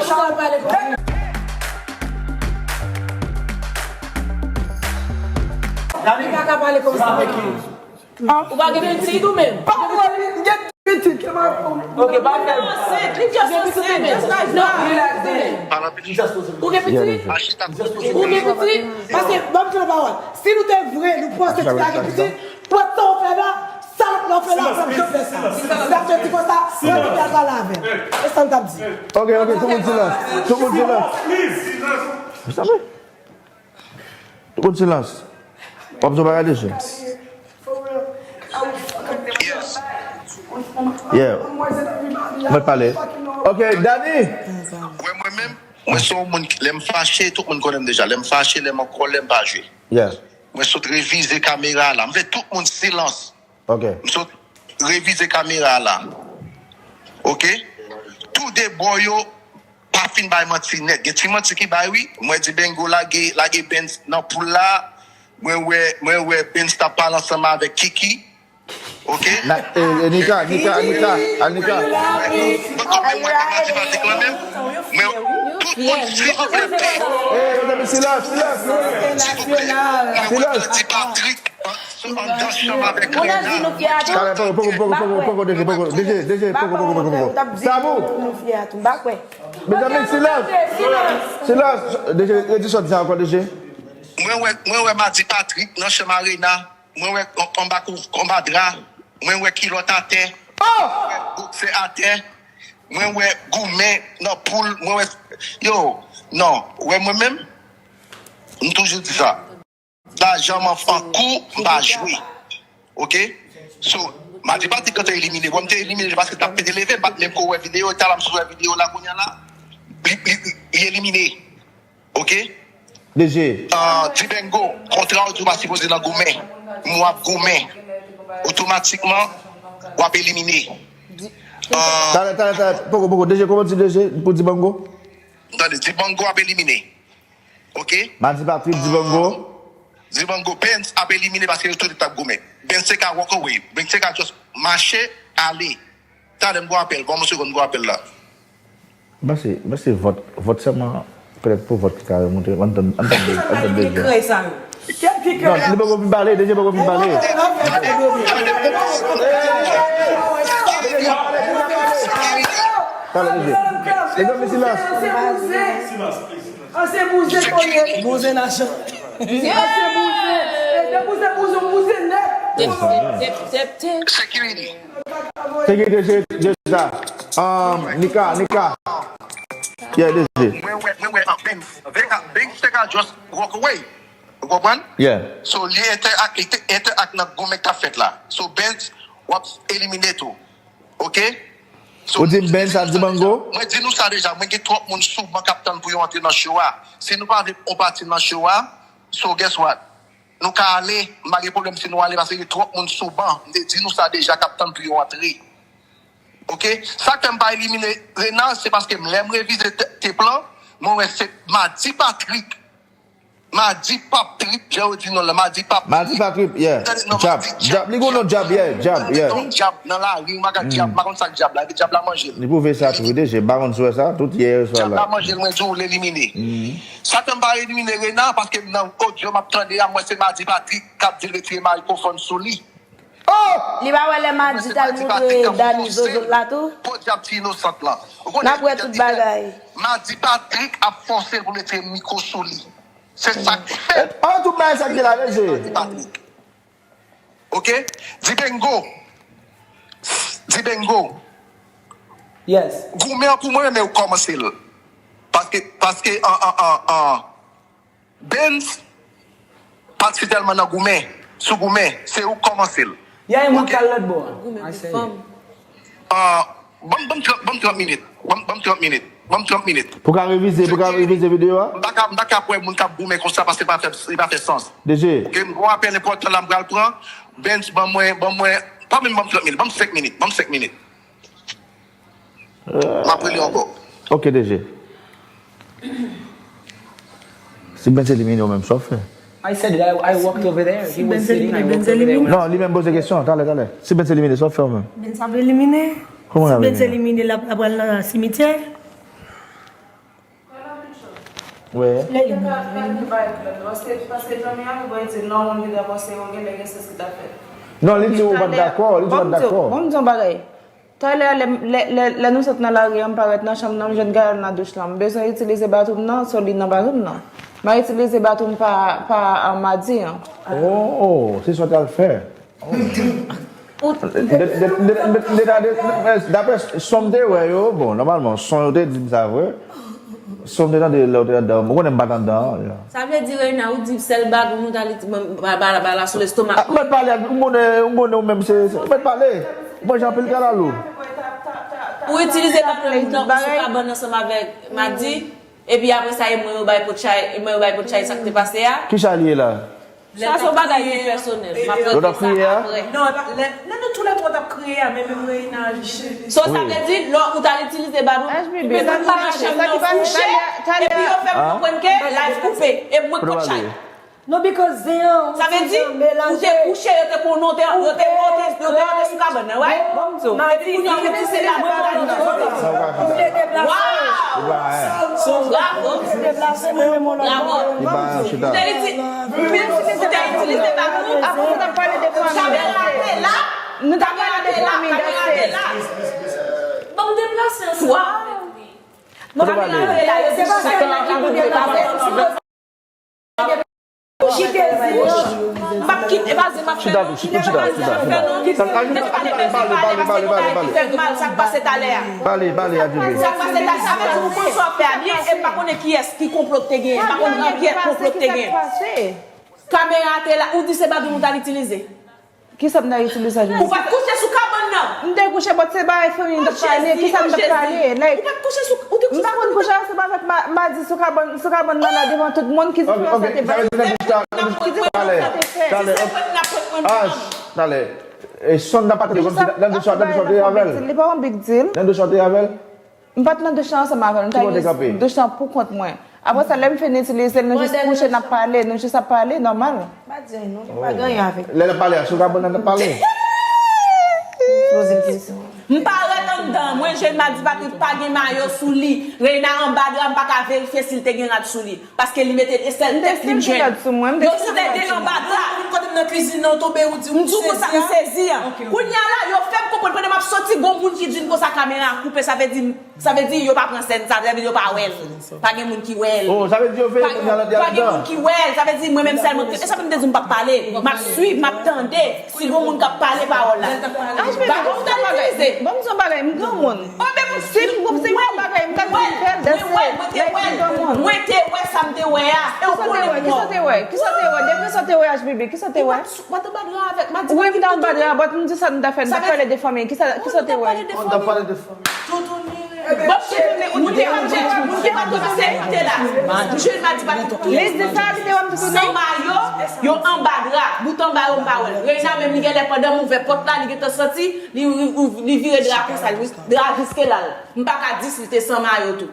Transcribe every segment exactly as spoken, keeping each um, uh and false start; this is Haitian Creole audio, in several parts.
Ou pa ka pale konsa. Ou pa gen pitit ou menm? Pa pale, m gen pitit, ke m ap... Ok, pa fè. Li just ansent, just like that. Non, ou gen pitit? Ou gen pitit? Paske, ban m di nou pawòl. Si nou te vre, nou panse ti la gen pitit, pran tan w fè la, salòp la w fè la, w ap janm fè sa. N ap fè di konsa, pran ti la pale avè l. E sa n t ap di. Ok, ok, tout moun silans. Tout moun silans. Mezanmi. Tout moun silans. W ap di yon bagay, D J? Yeah. Mwen pale. Ok, Dani. Wè, mwen menm, mwen se yon moun ki, lè m fache, tout moun konnen m deja. Lè m fache, lè m an kòlè, m pa jwe. Yeah. Mwen sot revize kamera la. M vle tout moun silans. Ok. M sot revize kamera la. Ok? Tou de bò yo pa fin bay manti nèt. Gen ti manti ki bay, wi. Mwen di Bengo lage, lage Benz nan poul la. Mwen wè, mwen wè Benz t ap pale ansanm avèk Kiki. Ok? Na, e, e, Nika, Nika, Nika, a, Nika. Mwen tou, mwen pa manti Patrick lan menm. Mwen, tout moun, silvouplè, pè. E, mezanmi, silans, silans. Silvouplè, mwen wè Manti Patrick. Sou anndan chanm avèk Rena. Talè, poko, poko, poko, poko, D J, poko, D J, poko, poko, poko, poko. Tabou. Mezanmi, silans. Silans. D J, redi sa w di ankò, D J. Mwen wè, mwen wè Madi Patrick nan chanm a Rena. Mwen wè an-, anba kou, anba dra. Mwen wè kilòt atè. Mwen wè boksè atè. Mwen wè goumen nan poul. Mwen wè, yo, non. Wè mwen menm, m toujou di sa. Lajan m an fan kou, m pa jwe. Ok? So, Madi Patrick te elimine. Bon, m te elimine paske l t ap pete leve, m pa t menm ko wè videyo, e talè m sot wè videyo la kounye a la. Li, li, li elimine. Ok? D J. Ah, Dibengo, kontra w di w pa sipoze nan goumen. M w ap goumen. Otomatikman, w ap elimine. Ah, talè, talè, talè. Poko, poko. D J, kòman di D J pou Dibango? Tande, Dibango ap elimine. Ok? Madi Patrick, Dibango. Dibango, Benz ap elimine paske yo tou de t ap goumen. Benz te ka walk away. Benz te ka just mache, ale. Talè m gon apèl. Ban m yon segonn, m gon apèl la. M panse, m panse vòt, vòt sèlman, petèt pou vòt ki ka remonte. Ann tann, ann tann, ann tann D J. Kèk ti kè. Non, li poko fin pale, D J poko fin pale. Talè, D J. Mezanmi, silans. An se bouzen koye. Bouzen najan. An se bouzen. E de bouzen, bouzen, bouzen nèt. Tep, tep, tep, tep, tep. Security. Security, se, se sa. Um, Nika, Nika. Yeah, D J. Mwen wè, mwen wè, ah, Benz. Benz te ka, Benz te ka just walk away. Ou konprann? Yeah. So, li entèak, li te entèak nan goumen k t ap fèt la. So, Benz, w ap elimine tou. Ok? So, ou di m Benz ap Dibango? Mwen di nou sa deja, mwen gen twòp moun souvan k ap tann pou yo antre nan show a. Si nou pa vle yon pati nan show a, so guess what? Nou ka ale, m pa gen pwoblèm si nou ale, paske gen twòp moun sou ban. M te di nou sa deja k ap tann pou yo antre. Oke? Sa k fè m pa elimine Rena, se paske m, lè m revize te- tep lan, mwen wè se Madi Patrick. Madi Patrick, jan yo di non la, Madi Patrick. Madi Patrick, yeah. Tande non, Djab. Madi Djab. Djab, li gon non Djab, yeah, Djab, yeah. Tande non, Djab nan lari, m pa ka Djab, m pa konn sa k Djab la, epi Djab la manje l. Li pwouve sa tou, wi, deje, m pa konn si w wè sa, tout yè, yè swa la. Djab la manje l, mwen di w, l elimine. Sa fè m pa elimine Rena, paske nan odyo m ap tande a, m wè se Madi Patrick k ap di l retire mikrofòn sou li. Oh! Li pa wè lè Madi t al moutre Dani zozo l la tou? Podyab ti inosant lan. Ou konnen N ap wè tout bagay. Madi Patrick ap fòse l pou l retire mikwo sou li. Se sa k fèt. An tou bagay sa k gen la, mesye. Madi Patrick. Oke? Dibengo. Dibengo. Yes. Goumen an pou mwen, men ou kòmanse l. Paske, paske, an, an, an, an, Benz pa t si tèlman nan goumen. Sou goumen, se ou k kòmanse l. Ya, e mwen k al lòt bò a. Goumen pou fanm. Ah, ban m, ban m trant, ban m trant minit. Ban m, ban m trant minit. Ban m trant minit. Pou ka revize, pou ka revize videyo a? M pa ka, m pa ka wè moun k ap goumen konsa paske li pa fè, li pa fè sans. Deje. Oke, m gon apèl enpòtan la m pral pran. Benz, ban mwen, ban mwen, pa menm ban m trant minit, ban m senk minit, ban m senk minit. M ap rele ankò. Ok, D J. Si Benz elimine w menm, sa w fè? I said it, I, I walked over there. He was sitting, I walked over there. Non, li menm poze kesyon, talè, talè. Si Benz elimine, sa w fè w menm? Benz ap elimine. Kòman l ap elimine? Si Benz elimine, l ap, l ap pral nan simityè. Wi. Lè li menm. Paske, paske Djamila, li voye di non, moun ki t ap panse yo gen lè gen sesi t ap fèt. Non, li di ou pa t dakò, li di ou pa t dakò. Bon, m di yon bagay. Talè, lè, lè, lè, lè nou sot nan lari an, m parèt nan chanm nan, m jwenn Gaël nan douch lan. M bezwen itilize bathroom nan, so li nan bathroom nan. M a itilize bathroom pa, pa, ah, Madi an. Oh, oh, se sa w t al fè. Oh. De, de, de, de, de, de, de, daprè son m te wè yo, bon, nòmalman, son yo te di m sa vre. Son m te tande lè w te anndan, ou konnen m pa t anndan an. Sa vle di, Reina, ou di sèl bathroom ou t al iti, ba, ba, ba la sou lestomak. Ah, ou mèt pale ak, ou konnen, ou konnen ou menm se, se, ou mèt pale. Ou manje anpil kalalou. Ou itilize bathroom nan sou kabann ansanm avèk Madi, epi apre sa, e mwen yo bay pot chay, e mwen yo bay pot chay sa k te pase a. Ki chay li ye la? Sa se yon bagay ki pèsonèl. M ap regle sa apre. Non, lè, lè nou toulètwa t ap kriye a, men menm Reina aji. So, sa vle di, lè ou t al itilize bathroom, H B B, men sa ki pase, sa ki pase, talè, talè. Epi yo fè m konprann ke live koupe, e mwen k pot chay. Non, because zen an, sa vle di, ou te kouche, yo te konnen, yo te, yo te, yo te, yo te sou kabann nan, right? Bon, m di w. Epi kounye a, ou di se la mwen, mwen, mwen, mwen. Wow! Bravo! Bravo! Ou te iti-, ou te itilize bathroom. Apre, nou t ap pale de fanmi. Kamera te la. Nou t ap pale de fanmi, that's it. Bon, m deplase an swa. Kamera te la. Se pa sèlman ki pou deplase. Chita, chita, chita, chita. Pale, pale, pale, pale, pale. Sa k pase talè a. Pale, pale, Adjebe. Sa k pase talè a, sa vle di ou konn sa w ap fè a byen, e m pa konnen kiyès ki konplo k te genyen, m pa konnen ki konplo k te genyen. Kamera te la, ou di se bathroom ou t al itilize. Kisa m t al itilize, Adjebe? Ou pa t kouche sou kabann nan. M te kouche, but se bagay fanmi m t ap pale. Kisa m t ap pale? Like, ou pa t kouche sou, ou te kouche sou kabann nan? M pa konn kouche ansanm avèk Ma-, Madi sou kabann, sou kabann nan la devan tout moun. Ki diferans sa te bay? Ki diferans sa te fè? Talè, talè. E son nan pa tande kòmsi nan de chwa, nan de chwa te avè l. Li pa yon big deal. Nan de chwa te avè l. M pa t nan douch lan ansanm avè l, m t al douch lan pou kont mwen. Apre sa, lè m fin itilize l, nou jis kouche, n ap pale, nou jis ap pale, nòmal. Pa di anyen non, li pa gen anyen avèk. Lè l ap pale a, sou kabann nan l ap pale. Poze l kesyon. M parèt anndan, mwen jwenn Madi Patrick pa gen mayo sou li. Reina anba dra, m pa ka verifye si l te gen rad sou li. Paske li mete sèl tèt li m jwenn. Yo sou tèt de anba dra. Ou vin kote m nan kizin nan, ou tonbe, ou di ou sezi an. Kounye a la, yo fè m konprann pandan m ap soti, gon moun ki di m konsa kamera a koupe, sa vle di, sa vle di yo pa pran sèn sa, sa vle di yo pa wè l. Pa gen moun ki wè l. Oh, sa vle di yo veye kounye a l ap di al anndan. Pa gen moun ki wè l, sa vle di mwen menm sèlman, e sa m te di w m p ap pale. M ap swiv, m ap tande. Si gon moun k ap pale pawòl la. Baton ou t al itilize. Ban m di yon bagay, m granmoun. Si m, si m yon bagay, m ta di m fè l, that's it. Like, m granmoun. Mwen te wè sa m te wè a. E w konnen m wè. Kisa w te wè? Kisa w te wè? Depi sa w te wè, H B B, kisa w te wè? Ou pa t anba dra avèk Madi. Wi, m te anba dra, but m di sa m ta fè, m ta pale de fanmi. Kisa, kisa w te wè? Toutouni. Bon, toutouni, ou te wè, moun ki pa t konnen se ou te la. Misye madi pa tout. Li di sa, li te wè m toutouni. San mayo, yo anba dra. Bout anba yo, m pa wè l. Reina menm, li genlè pandan m ouvè pòt la, li gentan santi, li, li, li vire dra konsa, li, dra jiske la. M pa ka di si l te san mayo tou.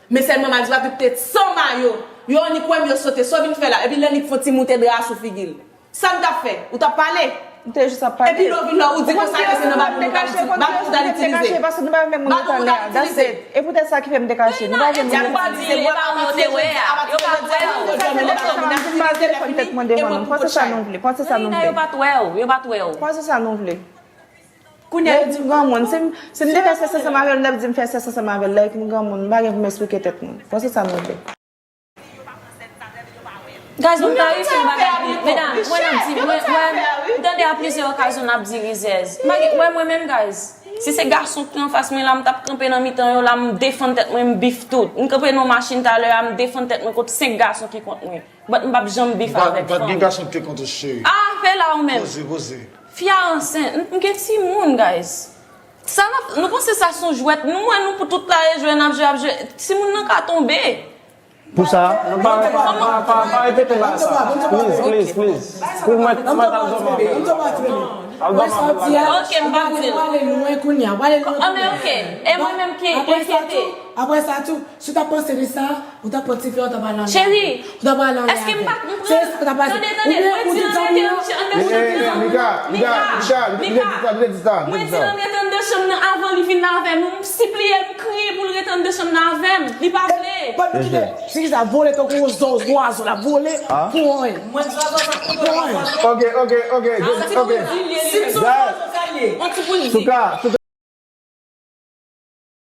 Men sèlman madi pa tout te san mayo. Yo annik wè m, yo sote. Sa w vin fè la? Epi l annik fè yon ti moute dra sou figi l. Sa n t ap fè? Ou t ap pale? M te jis ap pale. Epi lè w vin la, ou di konsa ke se nan balkon nou t al itilize. Balkon nou t al itilize. Paske nou pa renmen moun yo tann la. That's it. E poutèt sa ki fè m te kache. Nou pa renmen moun yo tann. Yo pa t wè w. Yo pa t wè w. Panse sa nou vle. Panse sa nou vle. Yo pa t wè w. Yo pa t wè w. Panse sa nou vle. Kounye a, yo di m granmoun. Si m, si m te fè sèks ansanm avè l, l ap di m fè sèks ansanm avè l. Like m granmoun, m pa gen pou m eksplike tèt mwen. Panse sa nou vle. Guys, mwen pa resi m pa ka di, medam, mwen ap di, mwen, mwen, m tande a plizyè okazyon n ap di rizèz. M pa gen, wè mwen menm, guys. Si se gason ki anfas mwen la, m t ap kanpe nan mitan yo la, m defann tèt mwen, m bif tout. M kanpe nan machin talè a, m defann tèt mwen kont senk gason ki kont mwen. But m p ap janm bif avèk fanm. Pa t gen gason ki te kont ou, cheri. Ah, fè la ou menm. Poze, poze. Fi a ansent. M, m gen timoun, guys. Sa n ap, nou panse sa se yon jwèt? Nou wè nou pou tout la e jwe, n ap jwe, ap jwe. Timoun nan ka tonbe. Pou sa? Non, pa, pa, pa, pa, pa repete bagay sa. Please, please, please. Pou mwen, mwen al dòmi avè l. Al dòmi avè l. Ok, m p ap di l. Wale lwen kounye a, wale lwen kounye a. Ah, men ok. E mwen menm ki enkyete. Apre sa tou, si w ta panse de sa, ou ta pran ti fi a, ou ta pral anlè. Cheri, ou ta pral anlè avè l. Èske m pa konprann? Se sa ou ta pral fè. Tande, tande, mwen di l anlè anndan chanm nan. Mika, Mika, Mika, li te di sa, li te di sa. Mwen di l anlè anndan chanm nan avan li vin la avè m. M sipliye, m kriye pou l ret anndan chanm nan avè m. Li pa vle. Bon, nou kite. Se ki sa, vole tankou yon zwazo, l ap vole pou anyen. Pou anyen. Ok, ok, ok, ok. Si m se yon zwazo, sa l ye. Souka, Souka.